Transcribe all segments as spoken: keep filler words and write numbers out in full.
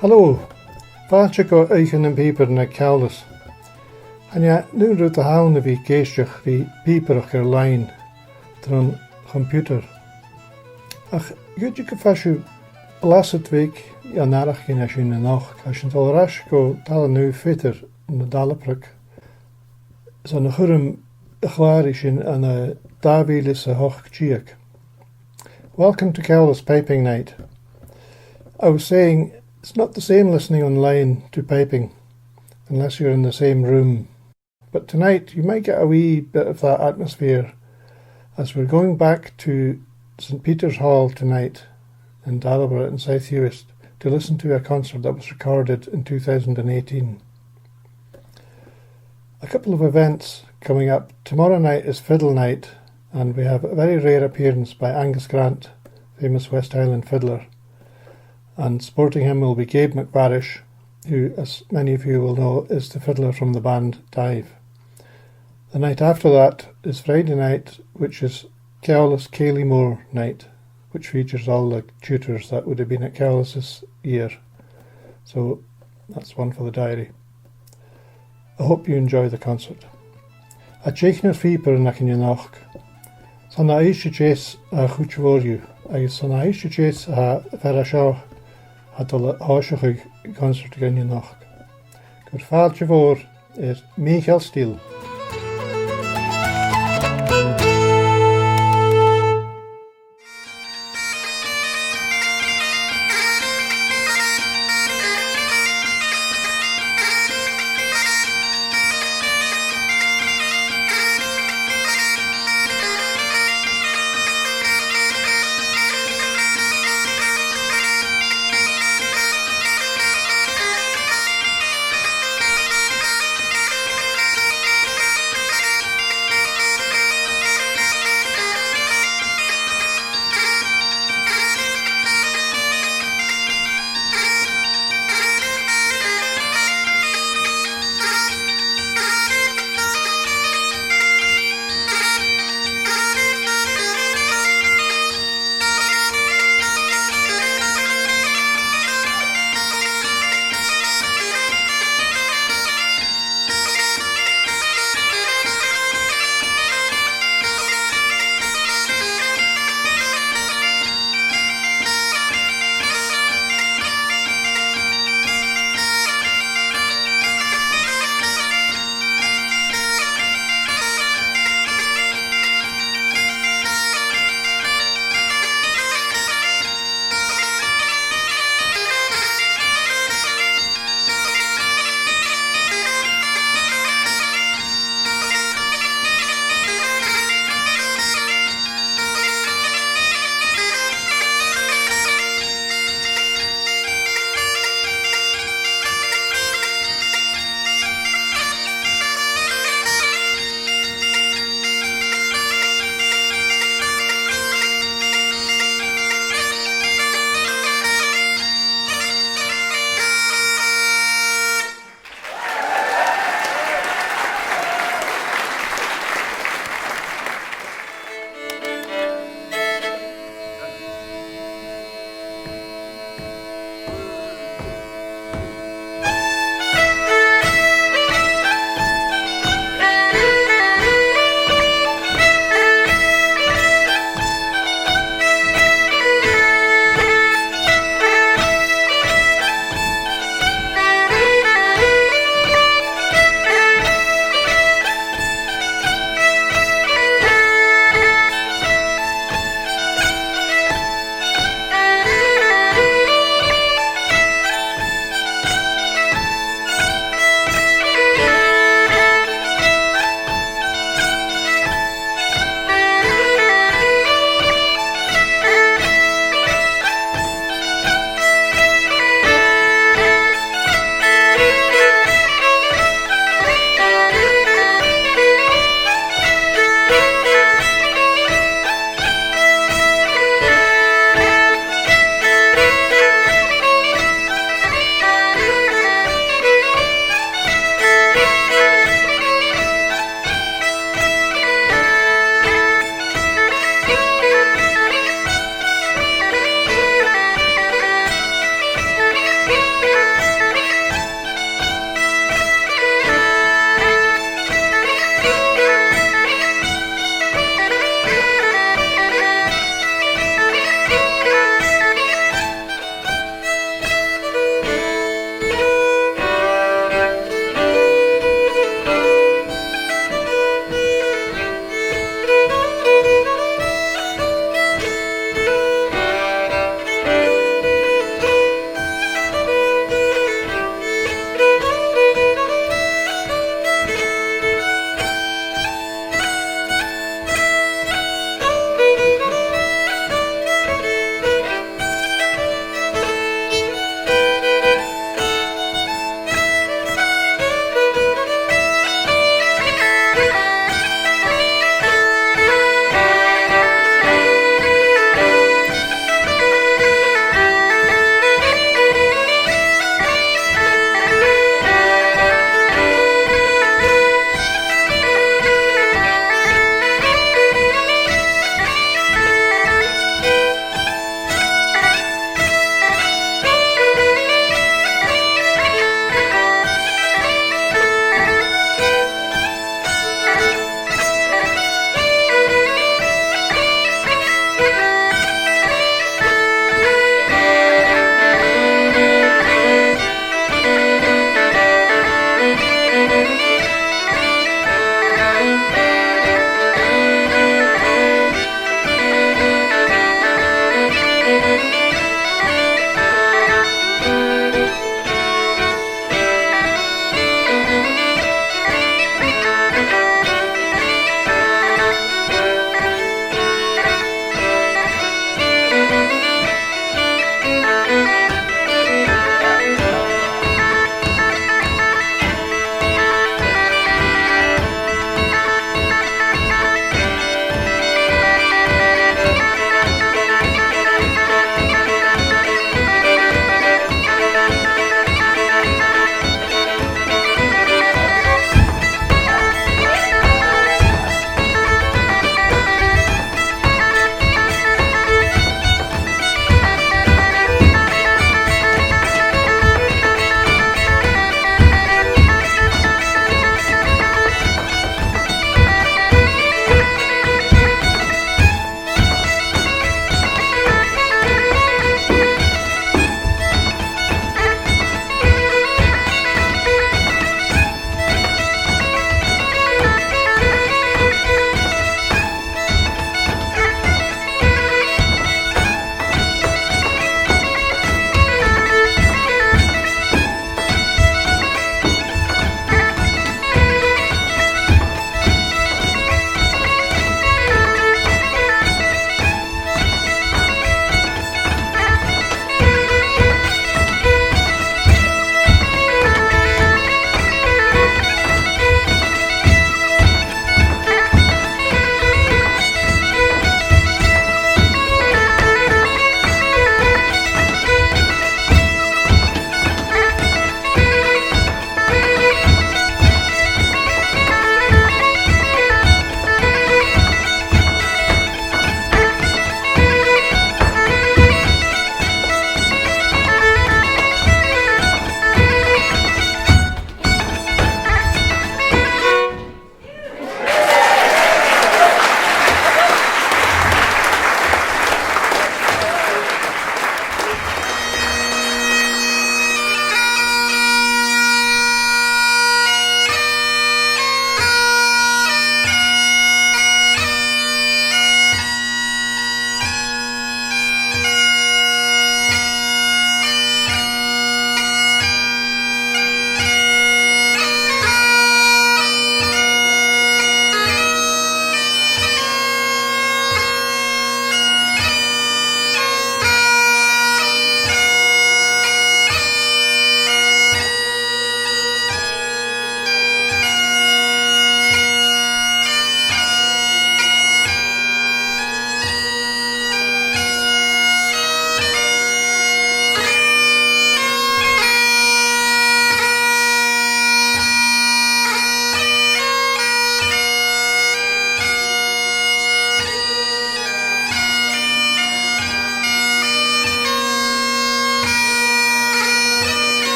Halò, fàilte gu Oidhche nam Pìobaire no Ceòlas. Chan e an aon rud a th' ann a bhith ag èisteachd ri pìobaireachd air-loidhne tron chomputer. Ach dh'fhaodte gum faigh sibh blasad bheag dhen fhaireachdainn a tha sin a-nochd, tha sinn a' dol air ais gu Talamh Naomh Pheadair ann an Dalabrog, 's ann a chuir mi a' chlàr sin ann an dà mhìle 's a h-ochd deug. Welcome to Ceòlas Piping Night. I was saying, it's not the same listening online to piping, unless you're in the same room. But tonight, you might get a wee bit of that atmosphere, as we're going back to St Peter's Hall tonight in Dalabrogh in South Uist to listen to a concert that was recorded in two thousand and eighteen. A couple of events coming up. Tomorrow night is Fiddle Night, and we have a very rare appearance by Angus Grant, famous West Highland fiddler. And supporting him will be Gabe McFarrish, who, as many of you will know, is the fiddler from the band Dive. The night after that is Friday night, which is Ceòlas Cèilidh Mòr night, which features all the tutors that would have been at Ceòlas this year. So that's one for the diary. I hope you enjoy the concert. Tha deichnear phìobairean againn a-nochd. 'S ann à Uibhist a Deas a tha a' chuid mhòr dhiubh, agus 's ann à Uibhist a Deas a tha am fear a tha seo a tha a' dol a thòiseachadh a' chonsairt againn a-nochd. Gu bheil fàilte mhòr air Mìcheal Steele.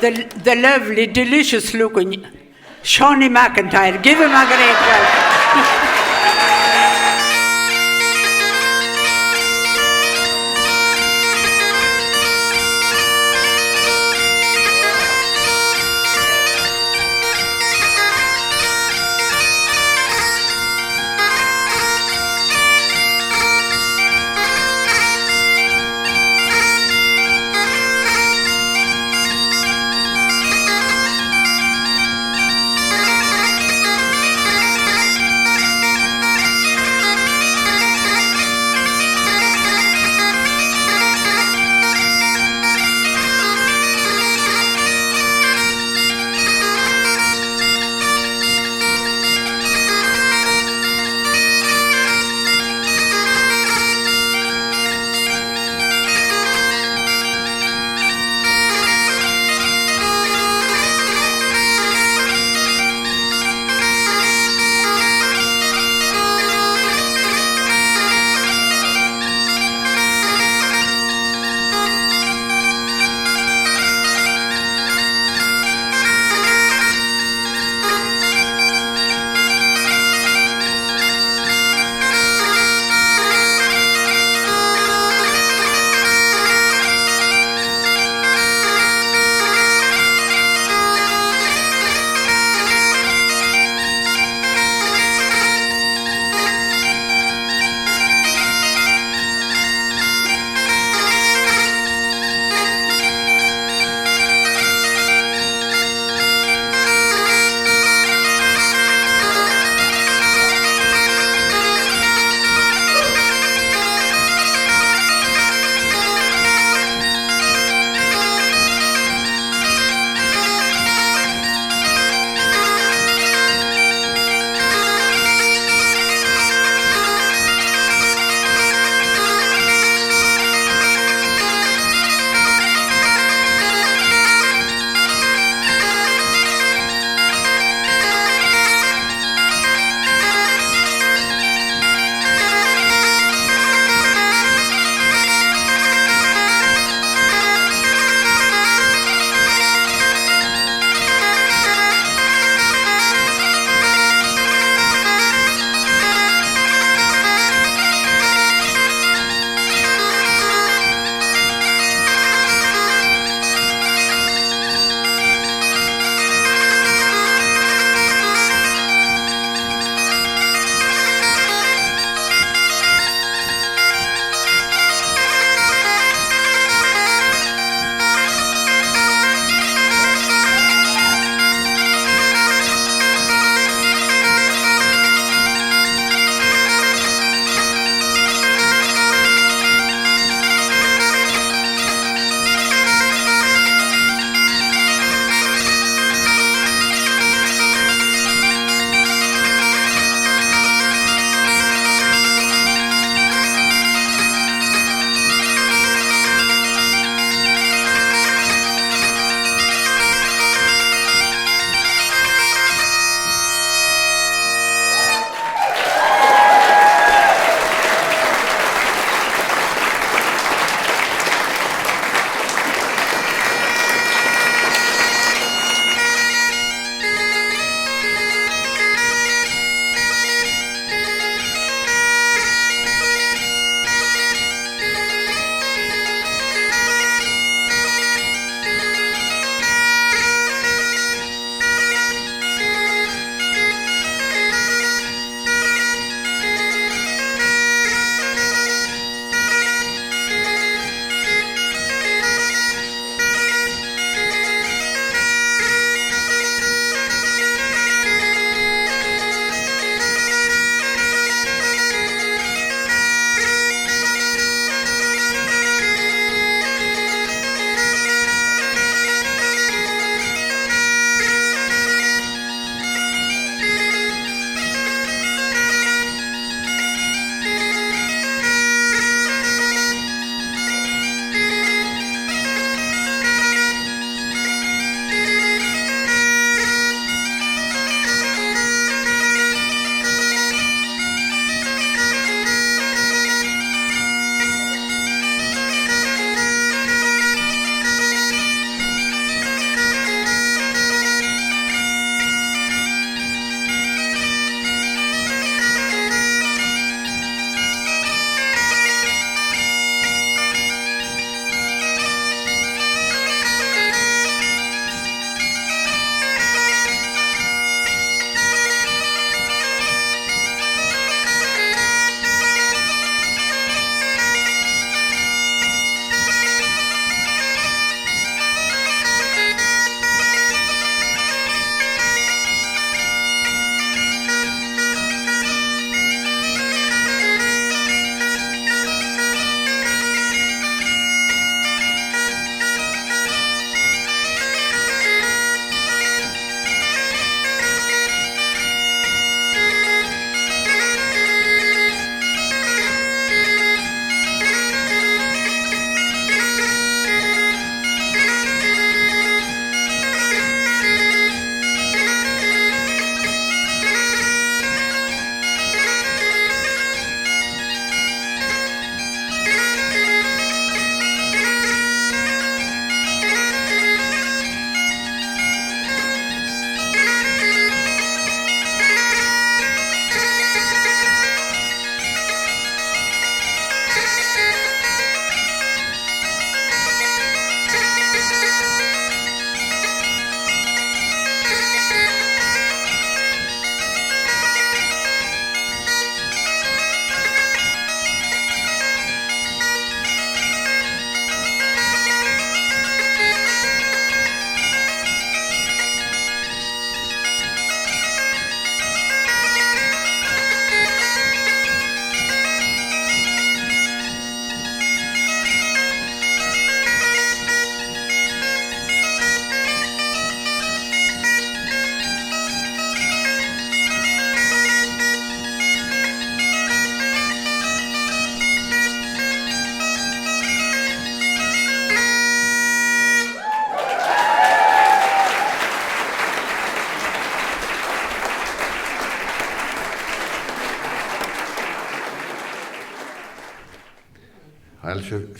The, the lovely, delicious looking Seonaidh MacIntyre. Give him a great welcome.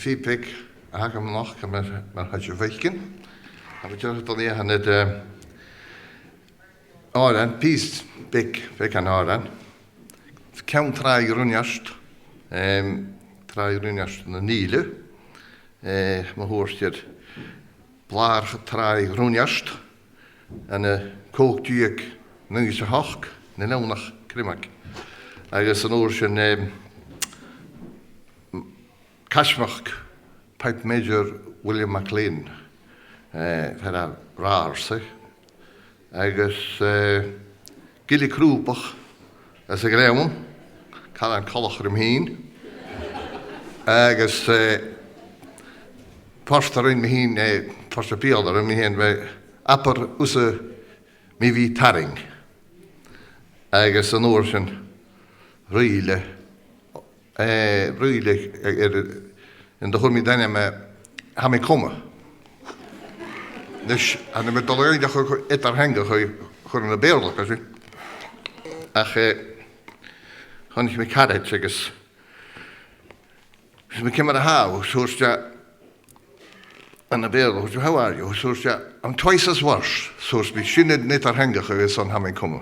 Pìos beag a th' agam a-nochd, mar, mar a tha sibh a' faicinn. Tha mi dìreach a' dol a dhèanamh, eh, òran, pìos beag, beagan òran. Ceann Tràigh Rionairt, em, Tràigh Rionairt nan Ìle, eh, ma thuirt iad Blàr Tràigh Rionairt, ann an còig deug naochad 's a h-ochd, na Leònach Cruimeag. Agus an uair sin, em, Caismeachd Pipe Major William MacLean, eh, fear à Ratharsair. Agus, eh, Gille Crùbach às a' Ghleann, caran coltach rium fhìn. Agus, eh, port a rinn mi fhìn, eh, port a' bheul a rinn mi fhìn, bha Abair Thusa Mi Bhith Tarraing. Agus an uair sin, Rìle, eh, Rìle, eh, air an do chuir mi d' ainm, eh, Tha Mi Coma. Nis, chan eil mi a' dol a dh'fheuchainn eadar-theangachadh a chur ann am Beurla, a bheil sibh? Ach, eh, chonaic mi caraid agus thuirt mi, "Ciamar a tha thu?" Thuirt e, ann am Beurla, thuirt e, "How are you?" Thuirt e, "I'm twice as worse." Thuirt mi, "Sin an eadar-theangachadh airson Tha Mi Coma."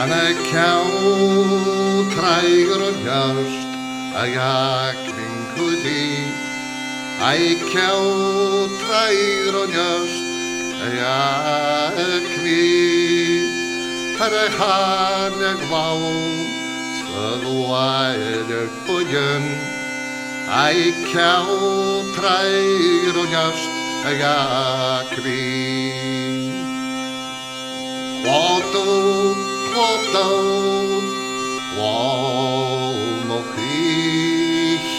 Ann an ceann Tràigh Rionairt a dh'fhàg mi an cuideigin, aig ceann Tràigh Rionairt a dh'fhàg mi, far a chàineadh làn 's a luaidheadh buidheann, aig ceann Tràigh Rionairt a dh'fhàg mi. Clòdadh, clòdadh, clò mo chridh.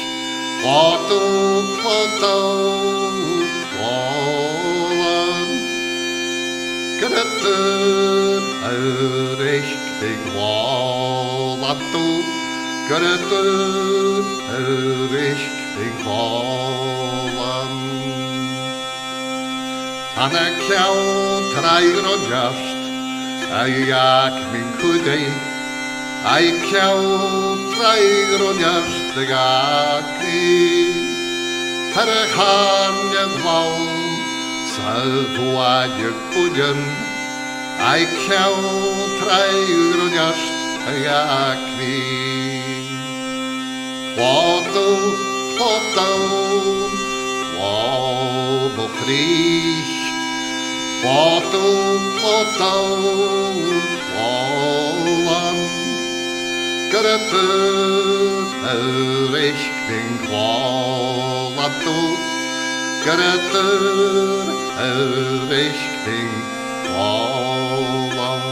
Clòdadh, clòdadh, clò làn. Gradair a reic mi, clòdadh. Gradair a reic mi, clò làn. Ann an ceann Tràigh Rionairt a dh'fhàg mi an cuideigin, aig ceann Tràigh Rionairt a dh'fhàg mi, far a chàineadh làn 's a luaidheadh buidheann, aig ceann Tràigh Rionairt a dh'fhàg mi. Clòdadh, clòdadh, clò mo chridh. Clòdadh, clòdadh, clò làn. Gradair a reic mi, clòdadh. Gradair a reic mi, clò làn.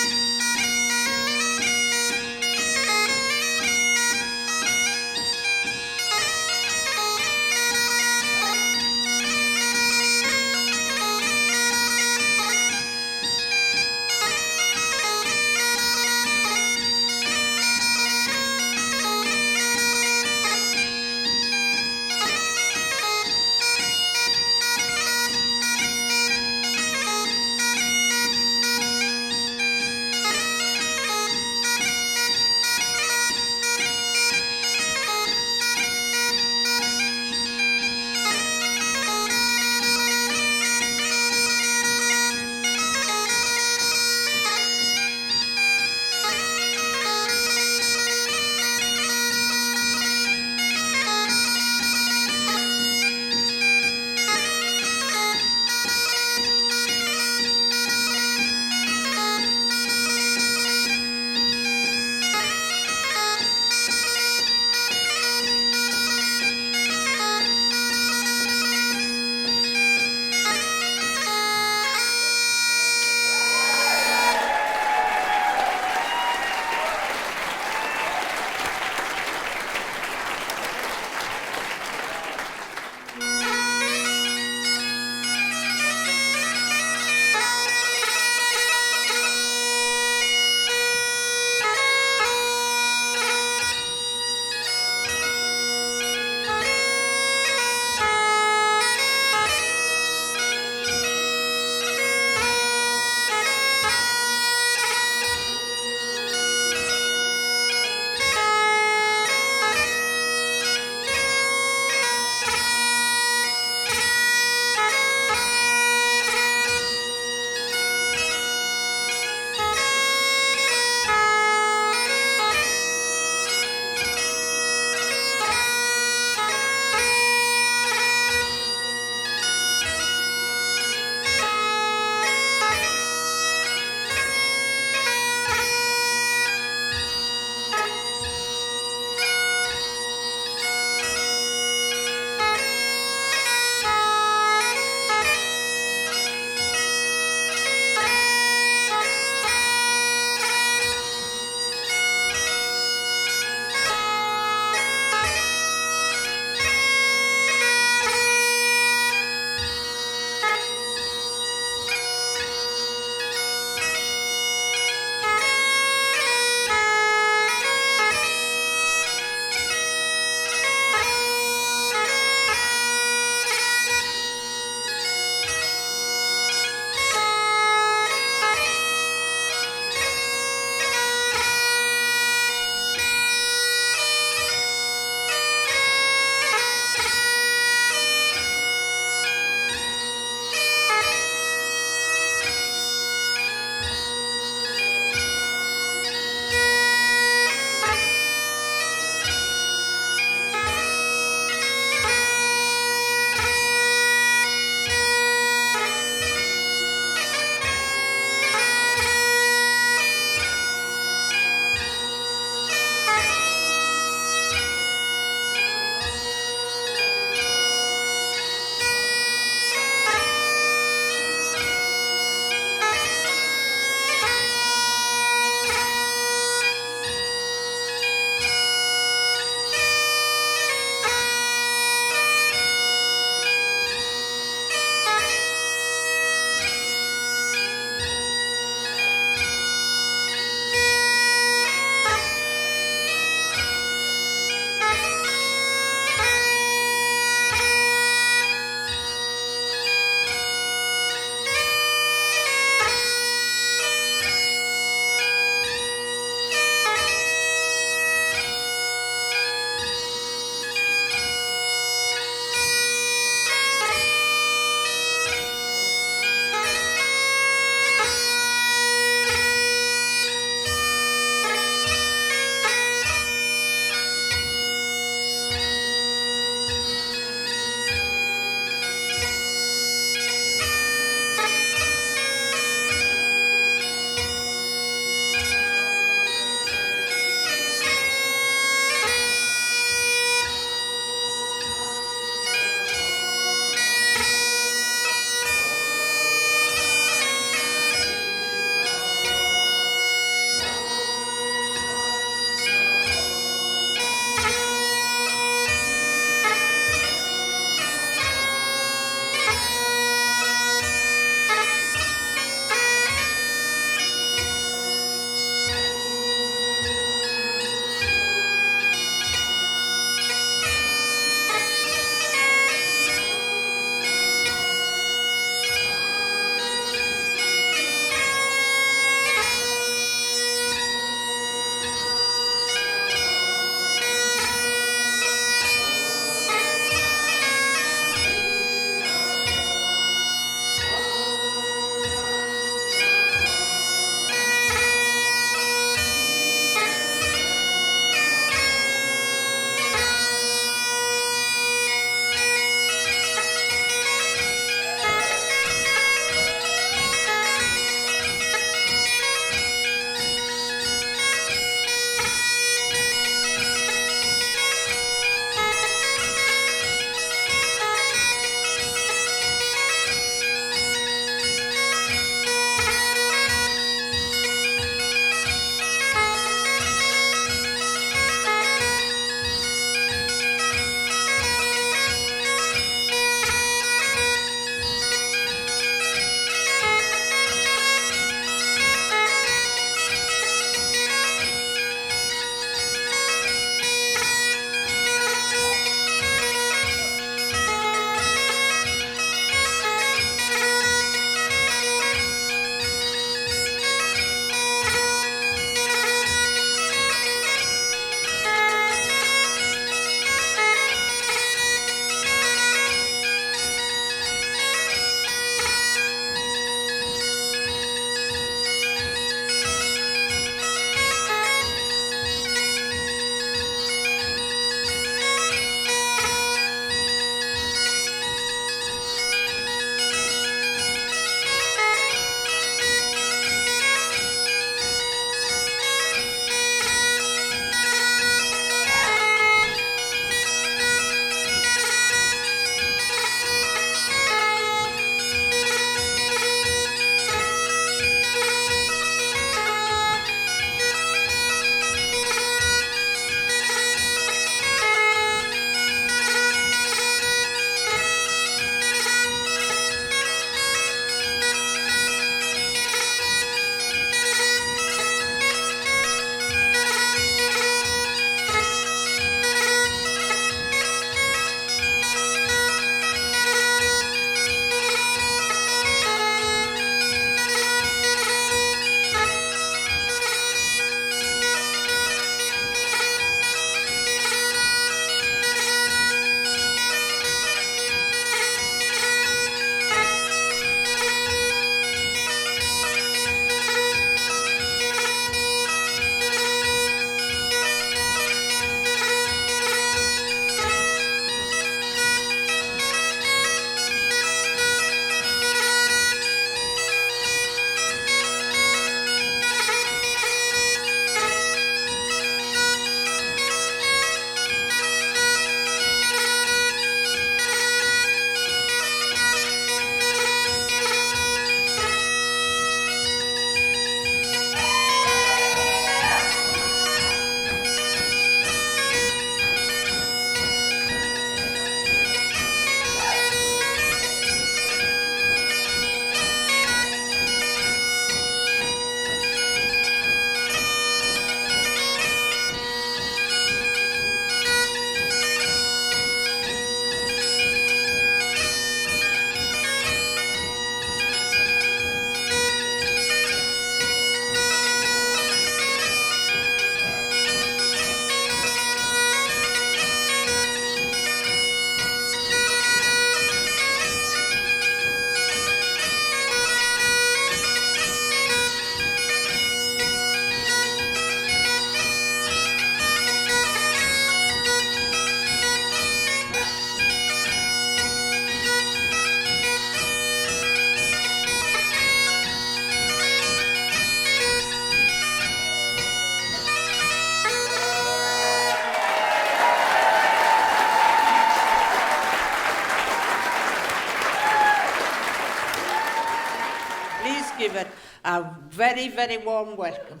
A very, very warm welcome.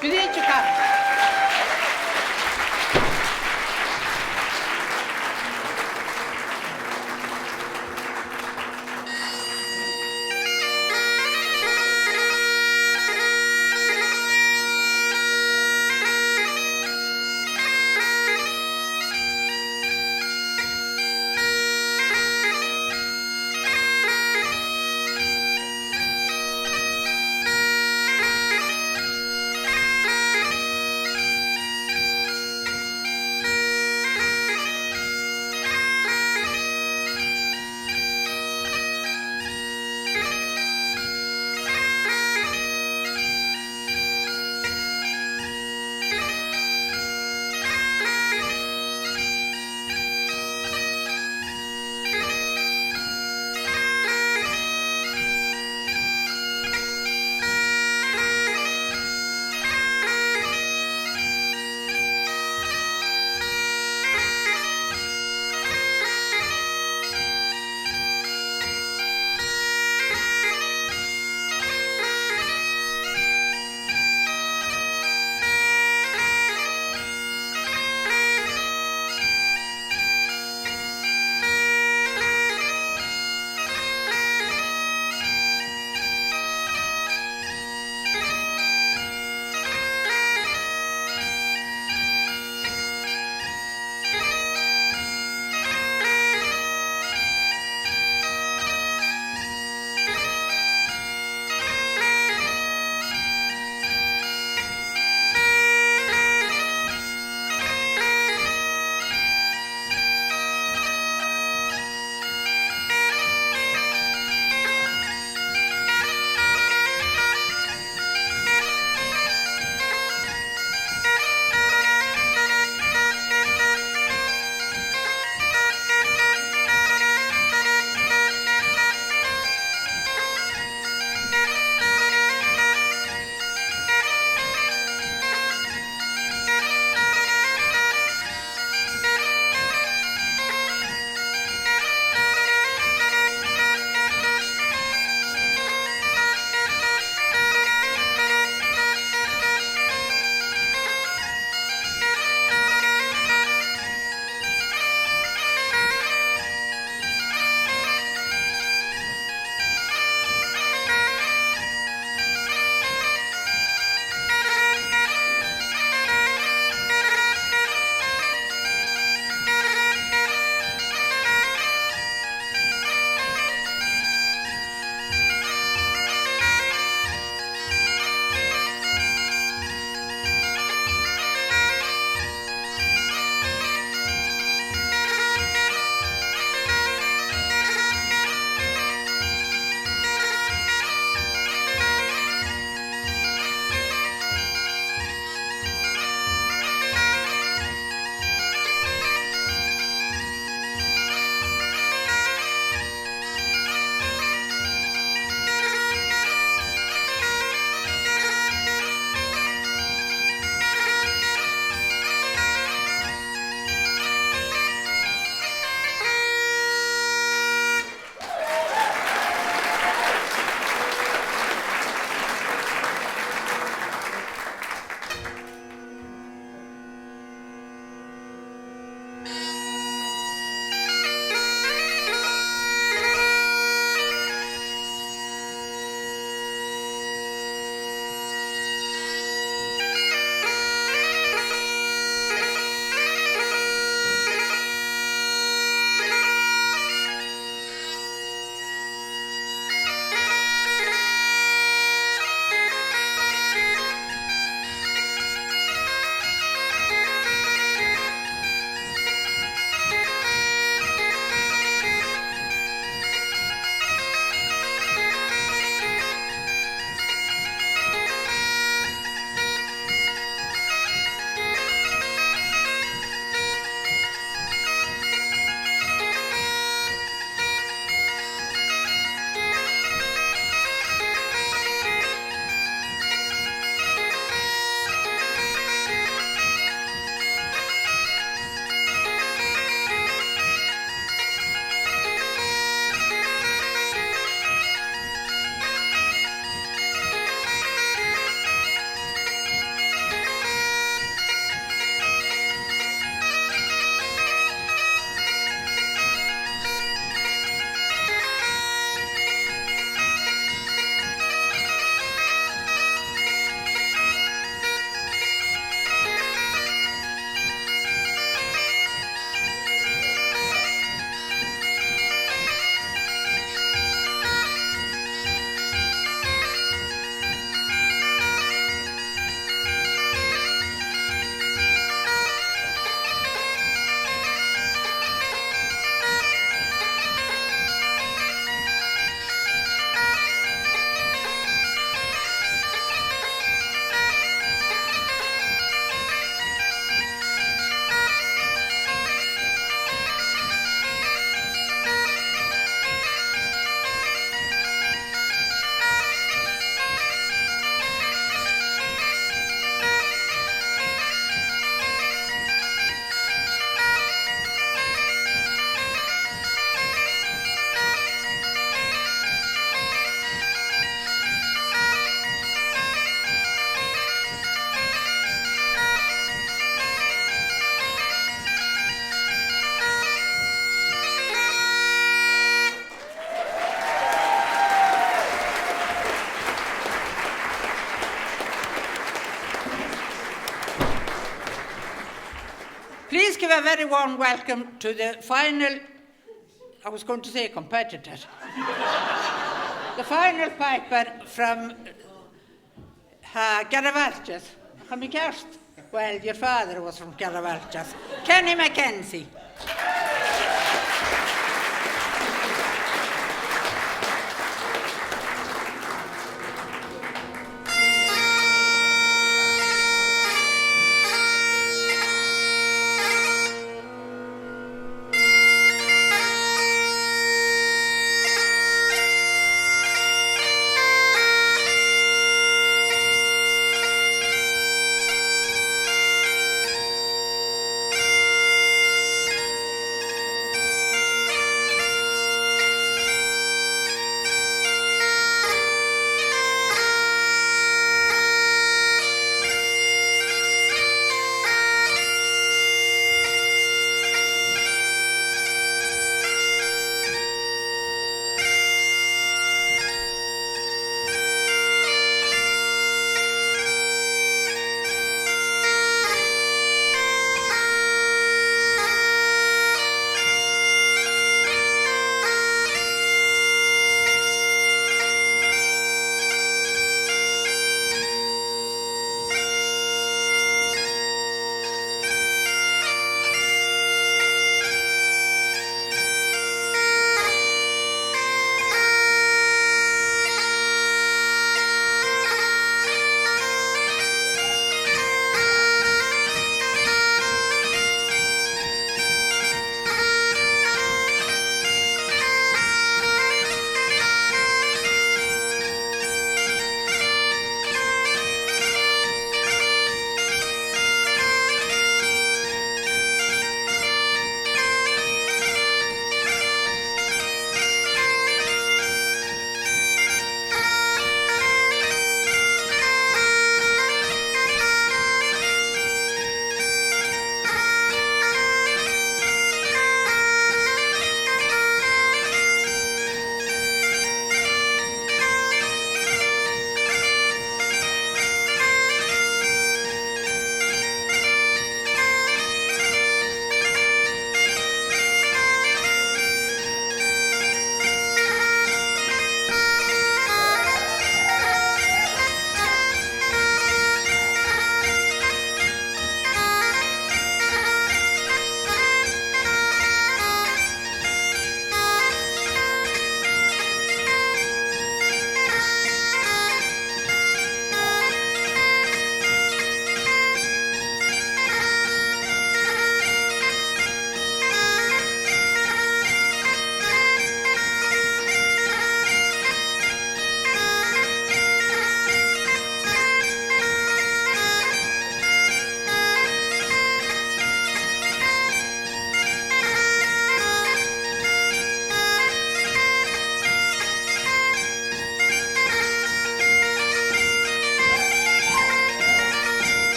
Brilliant, you can. Please give a very warm welcome to the final, I was going to say competitor, the final piper from uh, Garbhaghlais. Am I right? Well, your father was from Garbhaghlais. Kenny MacKenzie.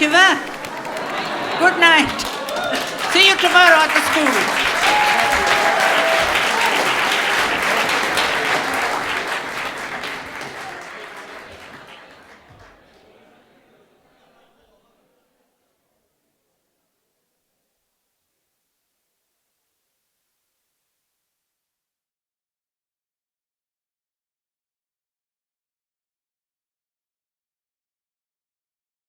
Gu math. Good night. See you tomorrow at the school.